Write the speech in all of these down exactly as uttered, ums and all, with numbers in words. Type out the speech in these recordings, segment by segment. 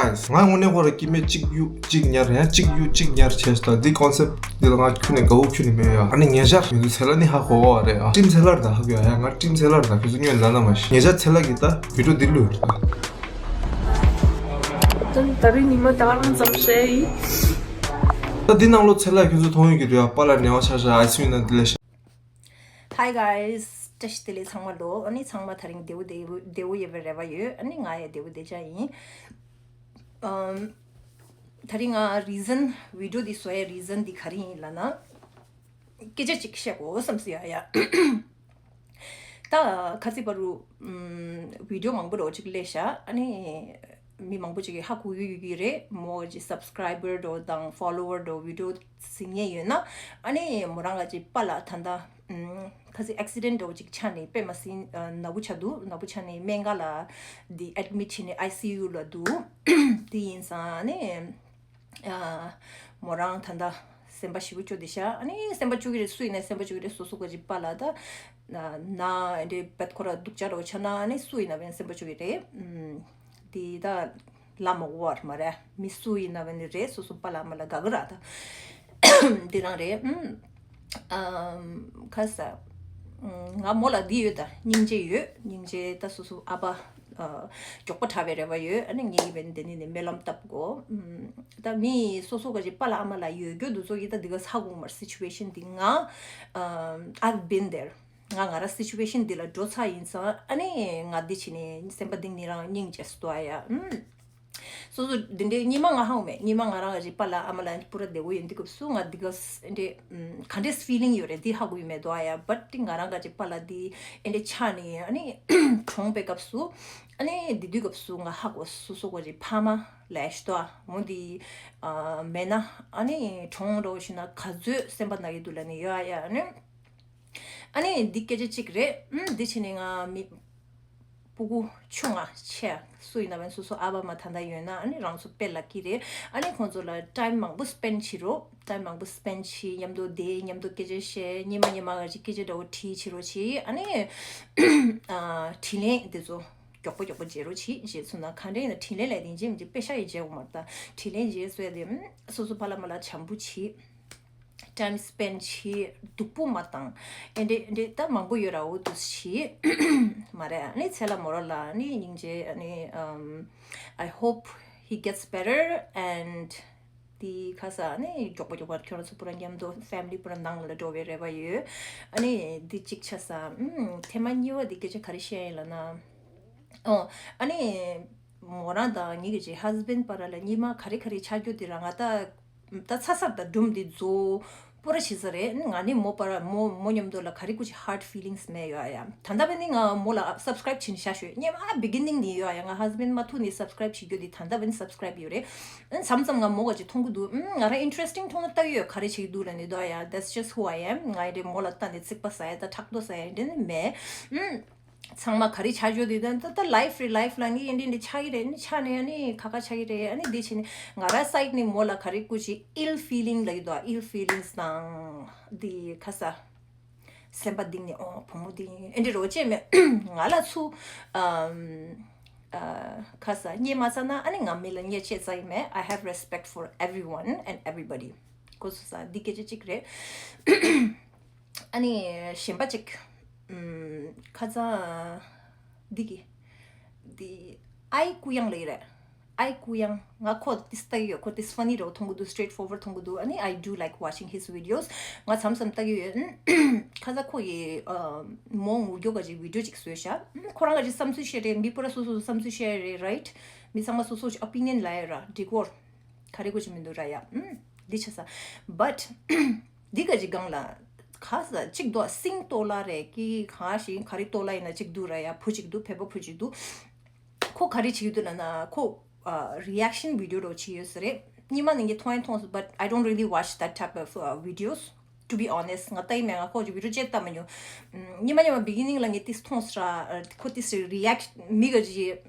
ང་དངོས་གནས་ཁོ་ར་སྐྱེ་དམན་གཅིག་གཡུག་གཅིག་ཉར་ཡང་གཅིག་གཡུག་གཅིག་ཉར་བྱས་སོང་། འདི་ཀོན་སེབ་འདི་ལ་ང་ཁྱོན་ནས་དགའ་བོ་ཁྱོན་ནས་མེད་ཡ། ཨ་ནི་ཉེ་ཆར་ཡོད་དུས་ཚེ་ལ་ནི་ཧ་གོ་བ་རེད། ཨ་ཀྲིམ་ཚེ་ལར་ད་ཧ་གོ་ཡ། ཡ་ང་ཀྲིམ་ཚེ་ལར་ད་ཁྱོད་ཚོ་སྔོན་ལ་ན་མ་ཤི། ཉེ་ཆར་ཚེ་ལ་གི་ད་བི་ཌིའོ་འདི་ལུས། ད་ད་རིང་ཉི་མ་ད་རང་ཙམ་བཤད་ཡིན། ད་འདི་ནང་ལོ་ཚེ་ལ་ཁྱོད་ཚོ་མཐོང་ཡོད་ཀྱི་འདུག་ཡ། པཱ་ལགས་ནད་པ་ཆགས་ཤག་ཨའི་སི་ཡུ་ནང་འདི་ལས་ཤག Hi guys, བཀྲ་ཤིས་བདེ་ལེགས་ཚང་མ་ལོ། ཨ་ནི་ཚང་མ་ད་རིང་བདེ་བོ་བདེ་བོ་བདེ་བོ་ཡོད་པའི་རེ་བ་ཡོད། ཨ་ནི་ང་ཡང་བདེ་བོ་བདེ་ཆགས་ཡིན། ཨམ། ད་རིང་ང་རི་ཛན་བི་ཌིའོ་འདི་བཟོ་ཡའི་རི་ཛན་འདི་ག་རེ་ཡིན་ལབ་ན། སྐད་ཆ་གཅིག་བཤད་དགོས་བསམ་སོང་ཡ་ཡ། ད་ཁ་སང་བར་དུ་ཨམ། བི་ཌིའོ་མང་པོ་རོ་གཅིག་སླེབས་ཤག་ཨ་ནི་མི་མང་པོ་ཅིག་གིས་ཧ་གོ་གི་ཡོད་ཀྱི་རེད། མོ་གི་སབ་སི་ཀ་རའི་བར་འགྲོ་དང་ཕོ་ལོ་ཝར་འགྲོ་བི་ཌིའོ་གཟིགས་མཁན་ཡོད་ན། ཨ་ནི་མོ་རང་ག་ཅིག་པཱ་ལགས་ད་ལྟ་ཨམ། ཁ་སང་ཨེག་སི་ཌེན་འདྲ་བོ་ཅིག་ཆགས་ནས་དཔེ་མ་སྲིད་ཨ། ནག་པོ་ཆགས་འདུག་ནག་པོ་ཆགས་ནས་སྨན་ཁང་ལ་འདི་ཨེཌ་མིཊ་བྱས་ནས་ཨའི་སི་ཡུ་ལ་འདུག་དེ་ཡིན་ཙང་ཨ་ནི། ཨ། མོ་རང་ད་ལྟ་སེམས་པ་ཞེ་པོ་སྐྱོ་བསྡད་ཤག་ཨ་ནི་སེམས་པ་སྐྱོ་གི་རེད། སུ་ཡིན་ན་སེམས་པ་སྐྱོ་གི་རེད། སོ་སོ་ག་ཅིག་པཱ་ལགས་ད་ན་ཨེ་འདྲའི་བད་ཁོ་ར་སྡུག་ཅག་འདྲ་བོ་ཆགས་ན་ཨ་ནི་སུ་ཡིན་ན་བས་སེམས་པ་སྐྱོ་གི་རེད། ཨམ། དེ་ད་ལ་མ་གོ་བར་མ་རེད། མི་སུ་ཡིན་ན་བས་ནི་རེད། སོ་སོ་པཱ་ལགས་མ་ལ་དགའ་གི་ར་ད་དེ་རང་རེད། ཨམ། ཨམ། ཁ་ས། ཨམ། ང་མོ་ལ་འདི་ཡོད་ད། སྙིང་རྗེ་ཡོད། སྙིང་རྗེ་ད་སོ་སོ་ཨ་ཕ། ཨ། མགྱོགས་པོ་དྲག་པའི་རེ་བ་ཡོད། ཨ་ནི་ངེད་ཀྱི་བན་དེ་ནི་ནི་སྨོན་ལམ་བཏབ་དགོས། ཨམ། ད་མི་སོ་སོ་ག་ཅིག་པཱ་ལགས་ཨ་མ་ལགས་ཡོད་རྒྱུ་འདུག་ཚོ་ཡིན་ད་འདི་ག་ཧ་གོ་མར་སི་ཅུ་ཨེ་ཤན་འདི་ང་ཨམ། I've been there། ང་ང་ར་སི་ཅུ་ཨེ་ཤན་འདི་ལ་འགྲོ་ཚར་ཡིན་ཙང་ཨ་ནི་ང་འདི་བྱས་ནས་སེམས་པ་གཏིང་ནས་རང་སྙིང་རྗེ་སུ་དོ་ཨ་ཡ། ཨམ། སོ་སོ་འདི་འདྲའི་སྙིང་མ་ང་ཧ་གོ་མེད། སྙིང་མ་ང་རང་ག་ཅིག་པཱ་ལགས་ཨ་མ་ལགས་པུ་ར་བདེ་བོ་ཡོད་འདི་སྐབས་སུ་ང་འདི་ག་ཨེ་འདྲའི་ཨམ། ག་འདྲས་ཕི་ལིང་ཡོད་རེད་འདི་ཧ་གོ་ཡི་མེད་དོ་ཨ་ཡ། བཊ་ང་རང་ག་ཅིག་པཱ་ལགས་འདི་ཨེ་འདྲའི་ཆགས་ནས་ཨ་ནི་གྲོངས་པའི་སྐབས་སུ་ཨ་ནི་འདི་དུས་སྐབས་སུ་ང་ཧ་གོ། སོ་སོ་ག་ཅིག་ཕ་མ་ལས་ཤི་དོ་ཨ་མོ་འདི་ཨ། མེད་ན་ཨ་ནི་གྲོངས་འགྲོ་ཞིག་ན་ག་ཚོད་སེམས་པ་ན་གི་འདུག་ལ་ནི་ཡོད་ཨ་ཡ། ཨ་ནི། ཨ་ནི་འདི་སྐད་ཆ་གཅིག་རེད། ཨམ། འདི་བྱས་ནས་ང་མི་སྤུ་གུ་ཆུང་ང་ཆེ་སུ་ཡིན་ན་བན་སོ་སོ་ཨ་ཕ་མ་ད་ལྟ་ཡོད་ན་ཨ་ནི་རང་ཚོ་དཔེ་ལ་ཀི་རེད། ཨ་ནི་ཁོང་ཚོ་ལ་ཊའིམ་མང་པོ་སི་པེན་བྱེད་རོགས། ཊའིམ་མང་པོ་སི་པེན་བྱེད། མཉམ་དུ་བསྡད། མཉམ་དུ་སྐད་ཆ་བཤད། ཉི་མ་ཉི་མ་ག་ཅིག་སྐད་ཆ་འདྲ་བོ་དྲིས་བྱེད་རོགས་བྱེད། ཨ་ནི་ཨ། དྲིན་ལན་དེ་ཚོ་མགྱོགས་པོ་མགྱོགས་པོ་འཇལ་རོགས་བྱེད། བྱས་ཚུལ་ན་ག་འདྲ་ཡིན་ན་དྲིན་ལན་ལས་དེ་འཇལ་མི་འཇལ་པེ་ཤ་ཡི་འཇལ་འོང་མ་ད་དྲིན་ལན་འཇལ་སོ་ཡ་དེ་ཨམ། སོ་སོ་ཕ་ལ་མ་ལ་བྱམས་པོ་བྱེད། ཊའིམ་སི་པེན་བྱེད། སྡུག་པོ་མ་བཏང་། ཨེ་འདྲེ་ཨེ་འདྲེ་ད་མང་པོ་ཡོད་ར། འོ་དུ་བྱེད། མ་རེད། ཨ་ནི་ཚེ་ལ་མོ་ར་ལ་ཨ་ནི་སྙིང་རྗེ། ཨ་ནི་ཨམ། I hope he gets better and དེ་ཁ་ས་ཨ་ནི་མགྱོགས་པོ་མགྱོགས་པོ་ཁྱོད་རང་ཚོ་པུ་ར་མཉམ་དུ་ཕེ་མི་ལི་པུ་ར་ནང་ལ་འགྲོ་བའི་རེ་བ་ཡོད། ཨ་ནི་དེ་གཅིག་ཆ་ས། ཨམ། ཐེངས་མ་གཉིས་པ་དེ་སྐད་ཆ་ག་རེ་བཤད་ཡིན་ལབ་ན། ཨོ། ཨ་ནི། མོ་རང་དང་ངེད་ཀྱི་ཅིག་ཧས་བྷེན་བར་ལ་གཉིས་མ་ག་རེ་ག་རེ་ཆགས་རྒྱུ་དེ་རང་ང་ད། ད་ཚ་ཚ་ད་སྒྲུང་འདི་རྫོགས་པོ་ར་བྱེད་ས་རེད། ང་ནི་མོ་བར་མོ་མོ་མཉམ་དུ་ལ་ག་རེ་ཀུ་ཅིག་ཧར་ཊི་ཕི་ལིང་སི་མེད་ཡོད་ཨ་ཡ། ད་ལྟ་བས་ནི་ང་མོ་ལ་སབ་སི་ཀ་རའིབ་བྱེད་ནི་ཤ་ཤོད་སྙེ་མ་བི་གི་ནིང་ནི་ཡོད་ཨ་ཡ། ང་ཧས་བྷེན་མ་ཐུག་ནི་སབ་སི་ཀ་རའིབ་བྱེད་རྒྱུ་དེ་ད་ལྟ་བས་ནི་སབ་སི་ཀ་རའིབ་ཡོད་རེད། མཚམས་མཚམས་ང་མོ་ག་ཅིག་མཐོང་གི་འདུག་ང་ར་ཨིན་ཊི་རེ་སི་ཊིང་མཐོང་ན་ལྟ་གི་ཡོད། ག་རེ་བྱེད་ཀྱི་འདུག་ལ་ནི་འདུག་ཨ་ཡ། That's just who I am. ང་ཨེ་འདྲེ་མོ་ལ་ལྟ་ནི་ཚིག་པ་ཟ་ཡ་ད་ཕྲག་དོག་ཟ་ཡ་ཨེ་འདྲེ་ནི་མེད། ཚང་མ་ག་རེ་ཆགས་ཡོད་དེ་ད་ད་ལའིཕ་རེད། ལའིཕ་ལ་ནི་ཨེ་འདྲེ་འདྲེ་ཆགས་ཀྱི་རེད། ནི་ཆགས་ནས་ཨ་ནི་ཁ་ཁ་ཆགས་ཀྱི་རེད། ཨ་ནི་འདི་བྱས་ནས་ང་ར་སའིཌ་ནས་མོ་ལ་ག་རེ་ཀུ་ཅིག་ཨིལ་ཕི་ལིང་ལ་ཡོད་དོ། ཨིལ་ཕི་ལིང་སི་དང་འདི་ཁ་ས་སེམས་པ་གཏིང་ནས་ཨོ་བུ་མོ་འདི་ཨེ་འདྲེ་རོ་ཅེས་མེད། ང་ལ་ཚུ་ཨམ། ཨ། ཁ་ས་བརྙས་མ་ཚར་ན་ཨ་ནི་ང་མི་ལ་བརྙས་བྱས་ཚར་ཡི་མེད། I have respect for everyone and everybody. གོ་སོང་ས། འདི་སྐད་ཆ་གཅིག་རེད། ཨ་ནི་གཞན་པ་གཅིག་ཨམ། ཁ་སང་འདི་གི་འདི་ཨའི་ཀུ་ཡང་ལབ་ཀྱི་རེད། ཨའི་ཀུ་ཡང་། ང་ཁོ་ཏིས་ལྟ་གི་ཡོད། ཁོ་ཏིས་ཕ་ནི་རོ་མཐོང་གི་འདུག་སི་ཊེ་རེ་ཊི་ཕོར་ཝར་ཌི་མཐོང་གི་འདུག་ཨ་ནི་I do like watching his videos. ང་མཚམས་མཚམས་ལྟ་གི་ཡོད། ཁ་སང་ཁོ་ཡི་ཨ། མོ་ངུ་རྒྱུ་ག་ཅིག་བི་ཌིའོ་ཅིག་བཟོས་ཤག་ཨམ། ཁོ་རང་ག་ཅིག་བསམ་ཚུལ་བཤད་རེད། མི་པུ་ར་སོ་སོ་བསམ་ཚུལ་བཤད་རེད། རའིཊ། མི་ཚང་མ་སོ་སོ་ཨོ་པི་ནི་ཡན་ལབ་ཡ་ར་འགྲིག་གོ། ག་རེ་གོ་ཅིག་མི་འདུག་ར་ཡ། ཨམ། འདི་ཆ་ས། བཊ། འདི་ག་ཅིག་སྒང་ལ། ཁ་ས་གཅིག་འདུག་སིང་ཏོ་ལ་རེད་ཀི་གང་ཞིག་ག་རེ་ཏོ་ལ་ཡིན་ན་གཅིག་འདུག་ར་ཡ། བུ་གཅིག་འདུག་བོད་པ་བུ་གཅིག་འདུག་ཁོ་ག་རེ་བྱེད་ཀྱི་འདུག་ལབ་ན་ཁོ་རི་ཨེག་ཤན་བི་ཌིའོ་འདྲ་བོ་བྱེད་ཡོད་ས་རེད། སྔོན་མ་ནས་ངས་མཐོང་ཡང་མཐོང་སོང་། But I don't really watch that type of uh, videos. To be honest, ང་ལྟ་ཡི་མེད། ང་ཁོ་གི་བི་ཌིའོ་ཅེ་ལྟ་མ་མྱོང་། སྔོན་མ་སྔོན་མ་བི་གི་ནིང་ལ་ངས་ཏིས་མཐོང་སོང་ར། ཁོ་ཏིས་རི་ཨེག་མི་ག་ཅིག་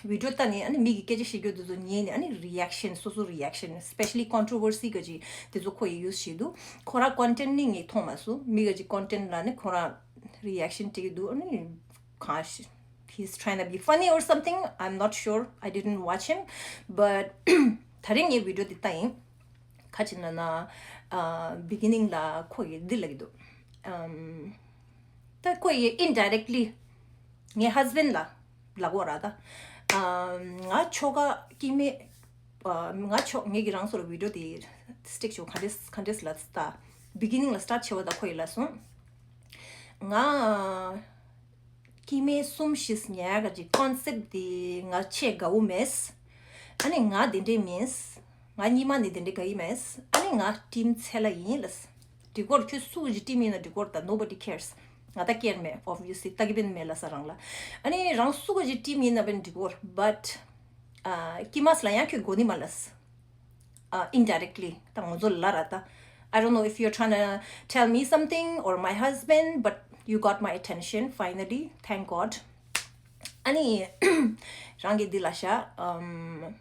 བི་ཌིའོ་ལྟ་ནས་ཨ་ནི་མི་གི་སྐད་ཆ་བཤད་རྒྱུ་དེ་ཚོ་ཉན་ནས་ཨ་ནི་རི་ཨེག་ཤན། སོ་སོ་རི་ཨེག་ཤན། Especially controversy ག་ཅིག་དེ་ཚོ་ཁོ་ཡི་ཡུས་བྱེད་འདུག་ཁོ་ར་ཀོན་ཊེན་ཊི་ནི་ངས་མཐོང་མ་སོང་། མི་ག་ཅིག་ཀོན་ཊེན་ཊི་ལ་ནི་ཁོ་ར་རི་ཨེག་ཤན་སྤྲད་ཀྱི་འདུག་ཨ་ནི་གང་ཞིག he's trying to be funny or something. I'm not sure. I didn't watch him. But ད་རིང་ངས་video འདི་ལྟ་ཡིན། ཁ་ཅིག་ན་ན་beginning ལ་ཁོ་ཡིས་འདི་ལབ་ཀྱི་འདུག་ཨམ། ད་ཁོ་ཡིས་indirectly ངའི་husband ལ་ལབ་ཀྱི་ཡོད་རེད་ད། ཨམ། ང་ཁྱོ་ག་སྐྱེ་དམན། ཨ། ང་ཁྱོ་ངེད་ཀྱི་རང་སོར་video དེ་stick བྱུང་ག་འདྲས་ག་འདྲས་ལ་ད། beginning ལ་start བྱེད་པ་ད་ཁོ་ཡིས་ལབ་སོང་། ང་སྐྱེ་དམན་གསུམ་བཞི་ཉར་ཡག་གི་concept དེ་ང་ཆེས་དགའ་བོ་མེད། ཨ་ནི་ང་དེ་འདྲས་མིན། ང་སྔོན་མ་ནས་དེ་འདྲས་དགའ་ཡི་མེད། ཨ་ནི་ང་team ཚེ་ལྷ་ཡིན་ལབ། འགྲིག་གི་ཡོད་རེད། ཁྱོད་སུ་གི་team ཡིན་ན་འགྲིག་གི་ཡོད་རེད་ད། nobody cares. ང་ད་care མེད། obviously ལྟ་གི་ཡོད་མེད་ལབ་ས་རང་ལ། ཨ་ནི་རང་སུ་གི་team ཡིན་ན་བས་འགྲིག་གི་ཡོད་རེད། but ཨ། སྐྱེ་དམན་ལ་ཡང་ཁྱོད་དགོས་ནི་མ་ལབ། ཨ། indirectly ད་ང་ཚོ་ལབ་ར་ད། I don't know if you're trying to tell me something or my husband, but you got my attention finally. Thank God. ཨ་ནི་རང་གིས་འདི་ལབ་ཤག་ཨམ།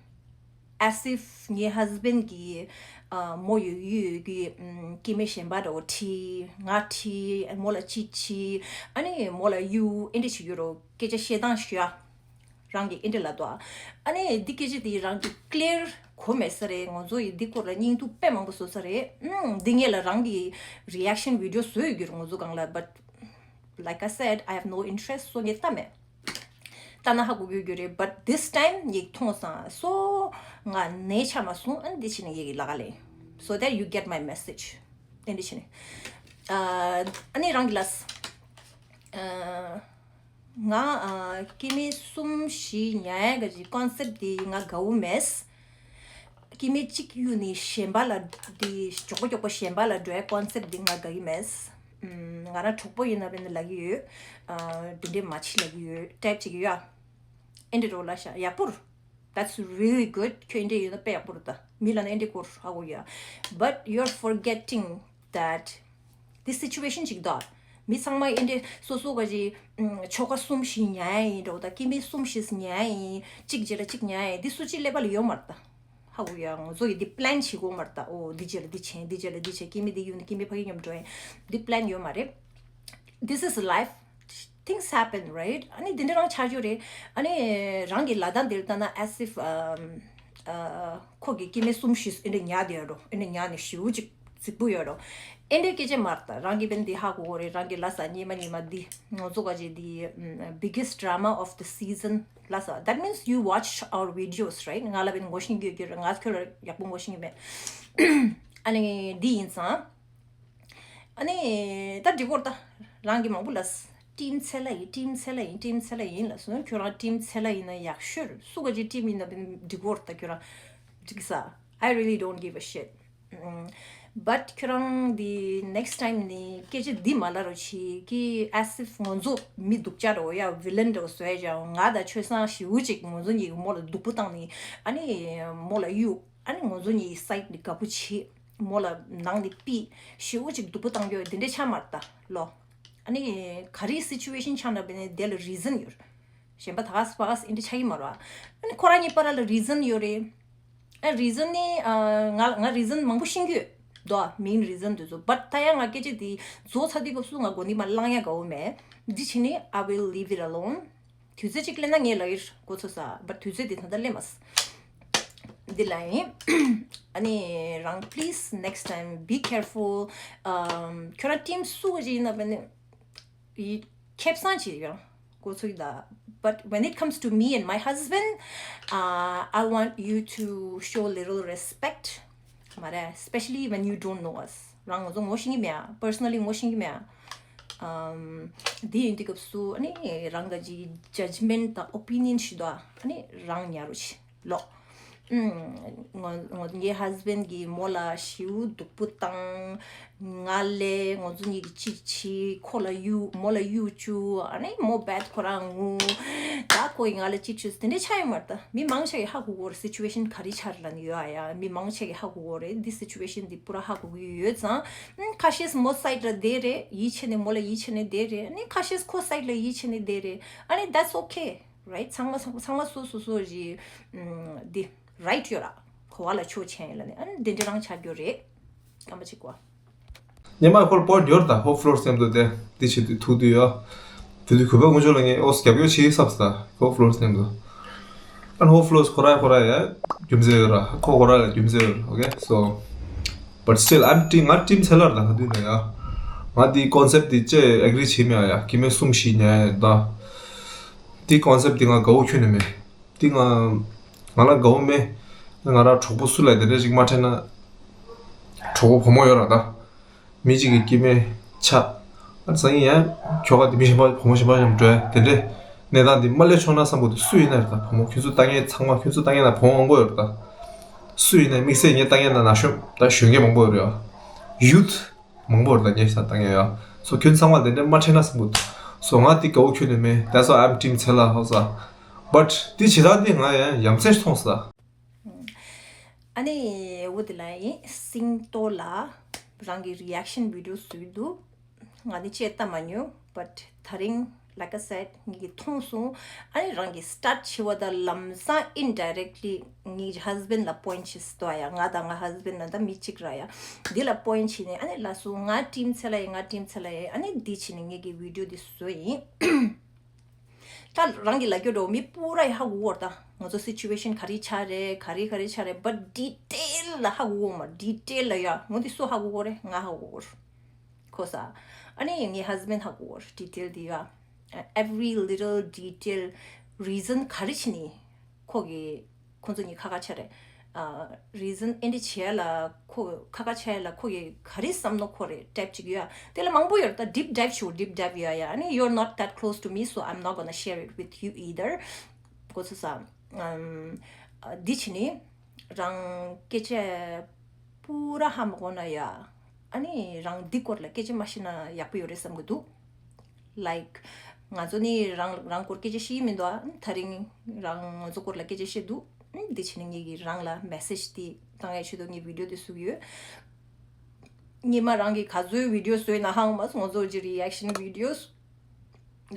as if ངའི་husband གིས་ཨ། མོ་ཡོད་ཡོད་ཀྱི་ཨམ། སྐྱེ་དམན་གཞན་པ་འདྲ་བོ་ཁྲིད། ང་ཁྲིད། མོ་ལ་ཅི་བྱེད། ཨ་ནི་མོ་ལ་གཡུག། ཨེ་འདྲ་བྱེད་ཀྱི་ཡོད་རེད། སྐད་ཆ་བཤད་སྟངས་ཤོད་ཨ། རང་གིས་ཨེ་འདྲ་ལབ་འདུག་ཨ་ནི་འདི་སྐད་ཆ་དེ་རང་གིས་clear གོ་མེད་ས་རེད། ང་ཚོ་ཡིས་འདི་སྐོར་ལ་བརྙན་ཐུང་དཔེ་མང་པོ་བཟོས་ས་རེད། ཨུམ། འདི་ངེད་ལ་རང་གིས་reaction video བཟོས་ཡོད་ཀྱི་རེད་ང་ཚོ་སྒང་ལ། but like I said, I have no interest. བཟོ་ངས་ལྟ་མེད། ལྟ་ན་ཧ་གོ་གི་ཡོད་ཀྱི་རེད། but this time ངས་མཐོང་སོང་། so ང་ནས་ཆ་མ་སོང་། ཨ་ནི་འདི་བྱས་ནས་ངེད་ཀྱི་ལག་ལ། so that you get my message. དེ་འདྲ་བྱས་ནས། ཨ། ཨ་ནི་རང་གིས་ལབ། ཨ། ང་ཨ། སྐྱེ་དམན་གསུམ་བཞི་ཉར་ཡག་གི་concept དེ་ང་དགའ་བོ་མེད། སྐྱེ་དམན་གཅིག་གཡུགས་ནས་གཞན་པ་ལ་དེ་མགྱོགས་པོ་མགྱོགས་པོ་གཞན་པ་ལ་འགྲོ་ཡག་concept དེ་ང་དགའ་གི་མེད། ཨམ། ང་རང་གྲོགས་པོ་ཡིན་ན་བས་ན་ལབ་ཀྱི་ཡོད། ཨ། དེ་འདྲས་མ་བྱེད་ལབ་ཀྱི་ཡོད། type བྱེད་ཀྱི་ཡོད། ཨེ་འདྲས་འགྲོ་ལབ་ཤག་ཡག་པོ་རེད། That's really good. ཁྱོད་ཨེ་འདྲས་ཡོད་ན་དཔེ་ཡག་པོ་རེད་ད། མི་ལབ་ན་ཨེ་འདྲས་སྐོར་ཧ་གོ་ཡ། But you're forgetting that this situation ཅིག་ད། མི་ཚང་མ་ཨེ་འདྲས་སོ་སོ་ག་ཅིག་ཨུམ། ཁྱོ་ག་གསུམ་བཞི་ཉར་ཡིན་འགྲོ་ད། སྐྱེ་དམན་གསུམ་བཞི་ཉར་ཡིན། གཅིག་རྗེས་ལ་གཅིག་ཉར་ཡིན། འདི་སུ་གཅིག་ཀླད་པ་ལ་ཡོད་མ་རེད་ད། ཧ་གོ་ཡ། ང་ཚོ་ཡིས་འདི་plan བྱེད་དགོས་མ་རེད་ད། ཨོ་འདི་རྗེས་ལ་འདི་བྱེད། འདི་རྗེས་ལ་འདི་བྱེད། སྐྱེ་དམན་འདི་གཡུག་ནས་སྐྱེ་དམན་ཕ་གི་མཉམ་འགྲོ་ཡིན། འདི་plan ཡོད་མ་རེད། This is life. Things happen, right? ཨ་ནི་འདི་འདྲ་རང་ཆགས་རྒྱུ་རེད། ཨ་ནི་རང་གི་ལབ་སྟངས་འདིར་ལྟ་ན་as if ཨམ། ཨ། ཁོ་གིས་སྐྱེ་དམན་གསུམ་བཞི་ཨེ་འདྲས་ཉར་བསྡད་ཡོད་འགྲོ། ཨེ་འདྲས་ཉར་ནས་ཞེ་པོ་ཅིག་རྫིག་པོ་ཡོད་འགྲོ། ཨེ་འདྲས་སྐད་ཆ་མ་རེད་ད། རང་གིས་བས་འདི་ཧ་གོ་གི་རེད། རང་གིས་ལབ་ས་སྔོན་མ་སྔོན་མ་འདི་ང་ཚོ་ག་ཅིག་འདི་ཨམ། biggest drama of the season ལབ་ས། That means you watch our videos, right? ང་ལ་བས་ངོ་ཤེས་ཀྱི་ཡོད་ཀྱི་རེད། ང་ཁྱོད་ལ་ཡག་པོ་ངོ་ཤེས་ཀྱི་མེད། ཨ་ནི་འདི་ཡིན་ཙང་། ཨ་ནི་ད་འགྲིག་གི་རེད་ད། རང་གིས་མང་པོ་ལབ། team ཚེ་ལྷ་ཡིན། team ཚེ་ལྷ་ཡིན། team ཚེ་ལྷ་ཡིན་ལབ་སོང་། ཁྱོད་རང་team ཚེ་ལྷ་ཡིན་ན་ཡག་ཤོས་རེད། སུ་ག་ཅིག་team ཡིན་ན་འགྲིག་གི་རེད་ད། ཁྱོད་རང་འགྲིག་ས། I really don't give a shit. ཨམ། but ཁྱོད་རང་འདི་next time ནས་སྐད་ཆ་འདི་མ་ལབ་རོགས་བྱེད་ཀྱི། as if ང་ཚོ་མི་སྡུག་ཅག་འདྲ་བོ་ཡ། villain འདྲ་བོ་བཟོ་ཡ་ཅང་། ང་དང་ཆོས་བཟང་ཞེ་པོ་ཅིག་ང་ཚོ་གཉིས་ཀྱིས་མོ་ལ་སྡུག་པོ་བཏང་ནས། ཨ་ནི་མོ་ལ་གཡུག་ཨ་ནི་ང་ཚོ་གཉིས་side ནས་དགའ་པོ་བྱེད། མོ་ལ་ནང་ནས་ཕུད། ཞེ་པོ་ཅིག་སྡུག་པོ་བཏང་རྒྱུ་དེ་འདྲས་ཆགས་མ་རེད་ད་ལོ། ཨ་ནི་ག་རེ་situation ཆགས་ན་བས་ན་དེ་ལ་reason ཡོད། གཞན་པ་ད་ག་ས་པ་ག་ས་ཨེ་འདྲས་ཆགས་ཀྱི་མ་རེད་བ། ཨ་ནི་ཁོ་རང་གཉིས་བར་ལ་reason ཡོད་རེད། ཨ། reason ནི་ཨ། ང་ང་reason མང་པོ་ཤེས་ཀྱི་ཡོད་དོ། main reason དེ་ཚོ། but ད་ཡང་ང་སྐད་ཆ་དེ་རྫོགས་ཚར་དུས་སྐབས་སུ་ང་གོ་ནི་མ་བླང་ཡ་དགའ་བོ་མེད། འདི་བྱས་ནས་I will leave it alone. དུས་ཚོད་ཅིག་ལེན་ན་ངས་ལབ་ཡིན་གོ་ཚོད་ས། but དུས་ཚོད་འདི་ད་ལྟ་ལེན་མ་སོང་། འདི་ལ་ཡིན། ཨ་ནི་རང་please next time be careful. ཨམ། ཁྱོད་རང་team སུ་ག་ཅིག་ཡིན་ན་བས་ནི་ཡི་ཁེ་བཟང་ཅིག་ཡོང་གོ་ཚོད་ཡིན་ད། but when it comes to me and my husband, uh, I want you to show little respect. མ་རེད། especially when you don't know us. རང་ང་ཚོ་ངོ་ཤེས་ཀྱི་མེད་ཨ། personally ངོ་ཤེས་ཀྱི་མེད་ཨ། ཨམ། འདི་ཡིན་དུས་སྐབས་སུ་ཨ་ནི་རང་ག་ཅིག་judgment དང་opinion ཞིག་འདུག་ཨ། ཨ་ནི་རང་ཉར་རོགས་བྱེད་ལོ། ཨུམ། ངོ་ངོ་ངའི་husband གིས་མོ་ལ་ཞེ་པོ་སྡུག་པོ་བཏང་། ང་ལས་ང་ཚོ་གཉིས་ཀྱིས་ཅི་བྱེད། ཁོ་ལ་གཡུག་མོ་ལ་གཡུག་བཅུག་ཨ་ནི་མོ་bad ཁོ་རང་ངུ། ད་ཁོ་ཡིས་ང་ལ་ཅི་བྱེད། དེ་འདྲས་ཆགས་ཡོད་མ་རེད་ད། མི་མང་ཆེ་གིས་ཧ་གོ་གི་ཡོད་རེད། situation ག་རེ་ཆགས་རེད་ལབ་ནས་ཡོད་ཨ་ཡ། མི་མང་ཆེ་གིས་ཧ་གོ་གི་ཡོད་རེད། འདི་situation འདི་པུ་ར་ཧ་གོ་གི་ཡོད་ཙང་། ཨུམ། ཁ་ཤས་མོ་side ལ་བསྡད་རེད། ཡིད་ཆེས་ནས་མོ་ལ་ཡིད་ཆེས་ནས་བསྡད་རེད། ཨ་ནི་ཁ་ཤས་ཁོ་side ལ་ཡིད་ཆེས་ནས་བསྡད་རེད། ཨ་ནི་that's okay, right? ཚང་མ་ཚང་མ་སོ་སོ་སོ་གི་ཨུམ། འདི་right ཡོད་ར། གོ་བ་ལ་ཆོག་མཆན་ཡིན་ལབ་ནས་ཨ་ནི་དེ་འདྲ་རང་ཆགས་རྒྱུ་རེད། སྐར་མ་གཅིག་གོ། ཉི་མ་ཁོལ་པོ་ཡོད་ད། ཧོ་ཕློར་སེམས་དུ་དེ་འདི་བྱེད་དུས་ཐུག་དུས་ཡོད། དེ་དུས་གུས་པ་དཀོན་མཆོག་ལ་ངས་ཨོ་རྒྱབ་སྐྱོར་བྱེད་ས་ཟེར། ཁོ་ཕློ་རེན་སི་མཉམ་དུ། ཨན་ཧོ་ཕློ་རེན་སི་ཁོ་ར་ཁོ་ར་ཡ་རྒྱུ་མཚན་ཡོད་ར། ཁོ་ཁོ་ར་ལ་རྒྱུ་མཚན་ཡོད་ར། Okay, so but still I'm team, ང་ཊིམ་ཚེ་ལ་ར། ད་ག་དུས་ནས་ཡ་ང་དེའི་ཀོན་སེབ་དེ་ཅེ་ཨེག་རི་བྱེད་མེད་ཡ། སྐྱེ་དམན་གསུམ་བཞི་ཉལ་ཡ་ད། དེའི་ཀོན་སེབ་དེ་ང་དགའ་བོ་ཁྱོན་ནས་མེད། དེ་ང་ང་ལ་དགའ་བོ་མེད། ང་ར་གྲོགས་པོ་སུ་ལ་དེ་འདྲ་ཞིག་མ་དྲན་ན། གྲོགས་པོ་བུ་མོ་ཡོད་ར་ད། མི་གཅིག་གི་སྐྱེ་དམན་ཆགས། ཨ་ཙང་ཡིན་ཡང་ཁྱོ་ག་དེ་མི་གཞན་པ་བུ་མོ་གཞན་པ་མཉམ་འགྲོ་ཡ་དེ་འདྲའི་གནས་སྟངས་འདི་མ་སླེབས་ཆོག་ན་བསམ་གི་འདུག་སུ་ཡིན་ན་རེད་ད། བུ་མོ་ཁྱོད་ཚོ་ལྟ་མཁན་ཚང་མ། ཁྱོད་ཚོ་ལྟ་མཁན་ན་བུ་མོ་མང་པོ་ཡོད་རེད་ད། སུ་ཡིན་ན་དམིགས་བསལ་ངས་ལྟ་མཁན་ན་ན་གཞོན་ད་གཞོན་སྐྱེས་མང་པོ་ཡོད་རེད་ཡ། ཡུཐ་མང་པོ་ཡོད་རེད་ད། ངས་ས་ལྟ་མཁན་ཡ། སོ་ཁྱོད་ཚང་མ་དེ་འདྲའི་མ་དྲན་ན་བསམ་གི་འདུག་སོ་ང་དེ་དགའ་བོ་ཁྱོན་ནས་མེད། That's why I'm team ཚེ་ལ་ཧོ་ས། But དེ་བྱེད་སྟངས་དེ་ང་ཡང་ཡ་མཚན་མཐོང་ས། ཨ་ནི་འོ་དེ་ལ་ཡིན། སིང་ཏོ་ལ་རང་གི་རི་ཨེག་ཤན་བི་ཌི་ཡོ་བཟོས་འདུག་ང་ནི་ཅེས་ལྟ་མ་མྱོང་། But ད་རིང་like I said ངེད་ཀྱིས་མཐོང་སོང་། ཨ་ནི་རང་གི་སི་ཊཱར་ཊི་བྱེད་པ་དང་ལམ་སང་ཨིན་ཌའི་རེག་ལི་ངེད་ཀྱི་ཧ་སི་བེན་ཌི་ལ་པོ་ཡིན་ཊི་ཞིག་སྟོ་ཡ། ང་དང་ང་ཧ་སི་བེན་ཌི་ན་ད་མི་གཅིག་ར་ཡ། འདི་ལ་པོ་ཡིན་ཊི་བྱས་ནས་ཨ་ནི་ལབ་སོང་། ང་ཊིམ་ཚེ་ལ་ཡིན། ང་ཊིམ་ཚེ་ལ་ཡིན། ཨ་ནི་འདི་བྱས་ནས་ངེད་ཀྱི་བི་ཌི་ཡོ་འདི་བཟོས་ཡིན། ད་རང་གི་ལབ་རྒྱུ་འགྲོ་མི་པུ་ར་ཡི་ཧ་གོ་གོ་ར། ད་ང་ཚོ་སི་ཅུ་ཨེ་ཤན་ག་རེ་ཆགས་རེད། ག་རེ་ག་རེ་ཆགས་རེད། བཊ་ཌི་ཊེལ་ལ་ཧ་གོ་གོ་མ། ཌི་ཊེལ་ལ་ཡ་ངོ་འདི་སུ་ཧ་གོ་གོ་རེད། ང་ཧ་གོ་གོ་ར། ཁོ་ས། ཨ་ནི་ངའི་ཧ་སི་བེན་ཌི་ཧ་གོ་གོ་ར་ཌི་ཊེལ་འདི་ཡ། Every little detail, reason ག་རེ་བྱས་ནས་ཁོ་གི་ཁོ་ཚོ་གཉིས་ཁ་ཁ་ཆགས་རེད། ཨ་རི་ཛན་ཨེ་འདྲ་བྱས་ལ་ཁོ་ཁ་ཁ་ཆགས་ལ་ཁོ་གི་ག་རེ་བསམ་ནོ་ཁོ་རེ་ཊེབ་ཅིག་ཡོད་ཡ། དེ་ལ་མང་པོ་ཡོད་རེད། ད་ཌིབ་ཌའིབ་ཞུ། ཌིབ་ཌའིབ་ཡོད་ཡ། ཨ་ནི་you're not that close to me, so I'm not gonna share it with you either. གོ་ཚོད་ས། ཨམ། འདི་བྱས་ནི་རང་སྐད་ཆ་པུ་ར་ཧ་མ་གོ་ན་ཡ། ཨ་ནི་རང་འདི་སྐོར་ལ་སྐད་ཆ་མ་བཤད་ན་ཡག་པོ་ཡོད་རེད་བསམ་གི་འདུག Like ང་ཚོ་ནི་རང་རང་སྐོར་སྐད་ཆ་བཤད་ཀྱི་མི་འདུག་ཨ། ད་རིང་རང་ང་ཚོ་སྐོར་ལ་སྐད་ཆ་བཤད་འདུག་འདི་བྱས་ནས་ངེད་ཀྱིས་རང་ལ་མེ་སེཇ་དེ་བཏང་ཡ་ཆེད་དུ་ངས་བི་ཌི་ཡོ་དེ་བཟོས་ཡོད། ཉི་མ་རང་གིས་ག་ཚོད་བི་ཌི་ཡོ་བཟོས་ན་ཧང་མ་སོང་། ང་ཚོ་གི་རི་ཨེག་ཤན་བི་ཌི་ཡོ་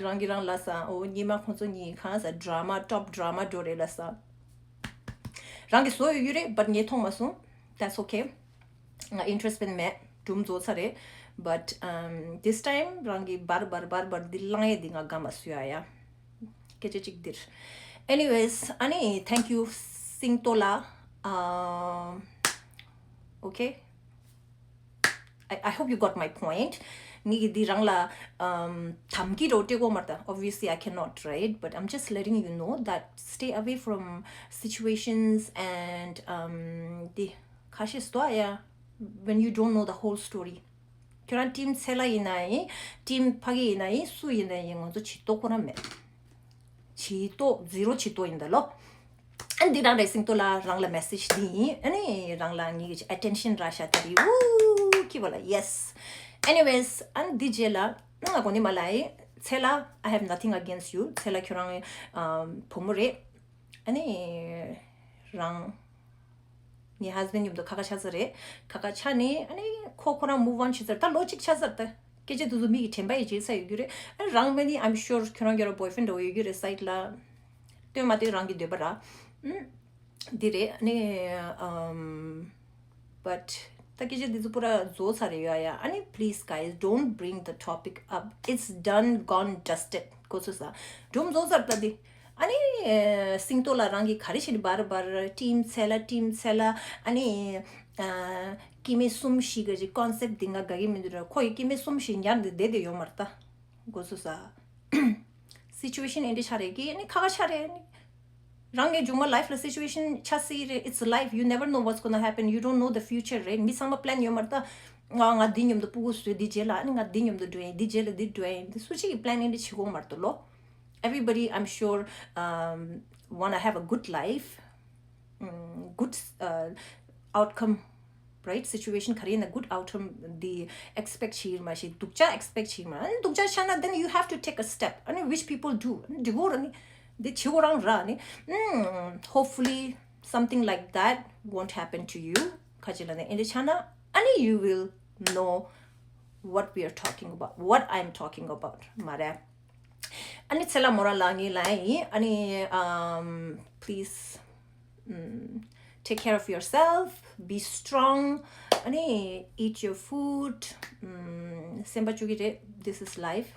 རང་གིས་རང་ལ་ས། འོ་ཉི་མ་ཁོང་ཚོ་གཉིས་གང་ས་ཌ་ར་མ་ཊོབ་ཌ་ར་མ་འགྲོ་རེད་ལ་ས། རང་གིས་བཟོས་ཡོད་རེད། བཊ་ངས་མཐོང་མ་སོང་། That's okay. ང་ཨིན་ཊི་རེ་སི་ཊི་མེད། སྒྲུང་རྫོགས་ཚར་རེད། But um, this time རང་གི་བར་བར་བར་བར་འདི་བླང་ཡས་འདི་ང་དགའ་མ་སོང་ཡ་ཡ། སྐད་ཆ་གཅིག་འདིར། Anyways, ཨ་ནི་thank you སིང་ཏོ་ལ། Um, okay. I, I hope you got my point. ངེད་ཀྱིས་འདི་རང་ལ་um, དམ་གྱི་རོ་སྤྲད་དགོས་མ་རེད་ད། Obviously, I cannot, right? But I'm just letting you know that stay away from situations and um, འདི་ཁ་ཤས་སུ་ཡ། When you don't know the whole story. ཁྱོད་རང་ཊིམ་ཚེ་ལ་ཡིན་ན་ཡིན། ཊིམ་ཕ་གི་ཡིན་ན་ཡིན། སུ་ཡིན་ན་ཡིན། ང་ཚོ་བྱེད་ཏོ་ཁོ་རང་མེད། བྱེད་ཏོ་ཛི་རོ་བྱེད་ཏོ་ཡིན་ད་ལོ། ཨ་འདི་རང་རེད། སིང་ཏོ་ལ་རང་ལ་མེ་སེཇ་འདི་ཡིན། ཨ་ནི་རང་ལ་ངེད་ཀྱི་ཨེ་ཊེན་ཤན་རག་ཤག་ད་རེད། ཨུ་ཁྱི་བ་ལ་ཡེ་སི། Anyways, ཨ་ནི་འདི་རྗེས་ལ་ང་གོ་ནི་མ་ལ་ཡིན། ཚེ་ལ་I have nothing against you. ཚེ་ལ་ཁྱོད་རང་ཨམ་བུ་མོ་རེད། ཨ་ནི་རང་ངའི་ཧ་སི་བེན་ཌི་མཉམ་དུ་ཁ་ཁ་ཆགས་ཚར་རེད། ཁ་ཁ་ཆགས་ནས་ཨ་ནི་ཁོ་ཁོ་རང་མུབ་ཨོན་བྱས་ཚར། ད་ལོ་གཅིག་ཆགས་ཚར། ད་སྐད་ཆ་དེ་ཚོ་མི་གི་དྲན་པ་ཡི་བརྗེད་ས་ཡོད་རྒྱུ་རེད། ཨ་རང་མ་ནི་I'm sure ཁྱོད་རང་གི་ར་བོའི་ཕྲེན་ཌི་འདྲ་བོ་ཡོད་རྒྱུ་རེད་སའིཌ་ལ། སྟོན་མ་སྟོན་རང་གི་འདོད་པ་ར། ཨུམ། འདི་རེད། ཨ་ནི་ཨམ། But ད་སྐད་ཆ་འདི་ཚོ་པུ་ར་རྫོགས་ཚར་རེད་ཡ་ཡ། ཨ་ནི་please guys, don't bring the topic up. It's done, gone, dusted. གོ་ཚོད་ས། སྒྲུང་རྫོགས་ཚར་ད་འདི། ཨ་ནི་སིང་ཏོ་ལ་རང་གིས་ག་རེ་བྱས་ནས་བར་བར་ཊིམ་ཚེ་ལ་ཊིམ་ཚེ་ལ། ཨ་ནི་ཨ་སྐྱེ་དམན་གསུམ་བཞི་གི་ཀོན་སེབ་འདི་ང་དགའ་གི་མི་འདུག་ར། ཁོ་ཡི་སྐྱེ་དམན་གསུམ་བཞི་ཉར་འདི་བསྡད་དེ་ཡོད་མ་རེད་ད། གོ་ཚོད་ས། སི་ཅུ་ཨེ་ཤན་ཨེ་འདྲ་ཆགས་རེད་ཀི། ཨ་ནི་ཁ་ཁ་ཆགས་རེད། ཨ་ནི་རང་གི་མཇུག་མ་ལའིཕ་ལ་སི་ཅུ་ཨེ་ཤན་ཆགས་སྲིད་རེད། It's life, you never know what's gonna happen, you don't know the future རེད། མི་ཚང་མ་པི་ལན་ཡོད་མ་རེད་ད། ང་ང་འདི་མཉམ་དུ་སྤུ་གུ་བཟོས། འདི་རྗེས་ལ་ཨ་ནི་ང་འདི་མཉམ་དུ་འགྲོ་ཡིན། འདི་རྗེས་ལ་འདི་འགྲོ་ཡིན། འདི་སུ་གཅིག་གིས་པི་ལན་ཨེ་འདྲ་བྱེད་དགོས་མ་རེད་ད་ལོ། Everybody, I'm sure, um, wanna have a good life, mm, good uh, outcome, right? Situation ག་རེ་ཡིན་ན་good outcome འདི་ཨེག་སི་པེག་བྱེད་ཀྱི་མ་ཤེས། སྡུག་ཅག་ཨེག་སི་པེག་བྱེད་ཀྱི་མ། ཨ་ནི་སྡུག་ཅག་ཆགས་ན་then you have to take a step. ཨ་ནི་which people do. ཨ་ནི་འགྲིག་གོ་ར་ནི། འདི་བྱེད་དགོས་རང་ར་ནི། ཨམ། Hopefully something like that won't happen to you. ཁ་ཅིག་ལ་ནི་ཨེ་འདྲ་ཆགས་ན་ཨ་ནི་you will know what we are talking about, what I'm talking about. མ་རེད། ཨ་ནི་ཚེ་ལ་མོ་རང་ལ་ངས་ལབ་ཡིན། ཨ་ནི་um, please, mm, take care of yourself, be strong. ཨ་ནི་eat your food. Mm, སེམས་པ་སྐྱོ་གི་རེད། This is life.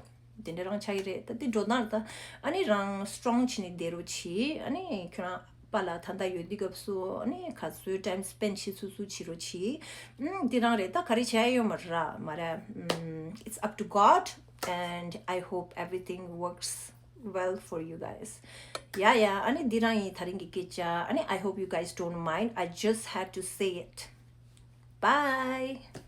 དེ་འདྲ་རང་ཆགས་ཀྱི་རེད། ད་དེ་འགྲོ་སྟངས་རེད། ད་ཨ་ནི་རང་སི་ཊོང་བྱས་ནས་བསྡད་རོགས་གྱིས། ཨ་ནི་ཁྱོད་རང་པཱ་ལགས་ད་ལྟ་ཡོད་དུས་སྐབས་སུ་ཨ་ནི་ག་ཚོད་ཊའིམ་སི་པེན་ཌི་བྱེད་ཚུལ་ཚུལ་བྱེད་རོགས་གྱིས། ཨུམ། དེ་རང་རེད། ད་ག་རེ་བྱས་ཡོད་མ་རེད། མ་རེད། ཨུམ། It's up to God, and I hope everything works well for you guys. ཡ་ཡ། ཨ་ནི་འདི་རང་ཡིན་ད་རིང་གི་སྐད་ཆ། ཨ་ནི་I hope you guys don't mind, I just had to say it. Bye.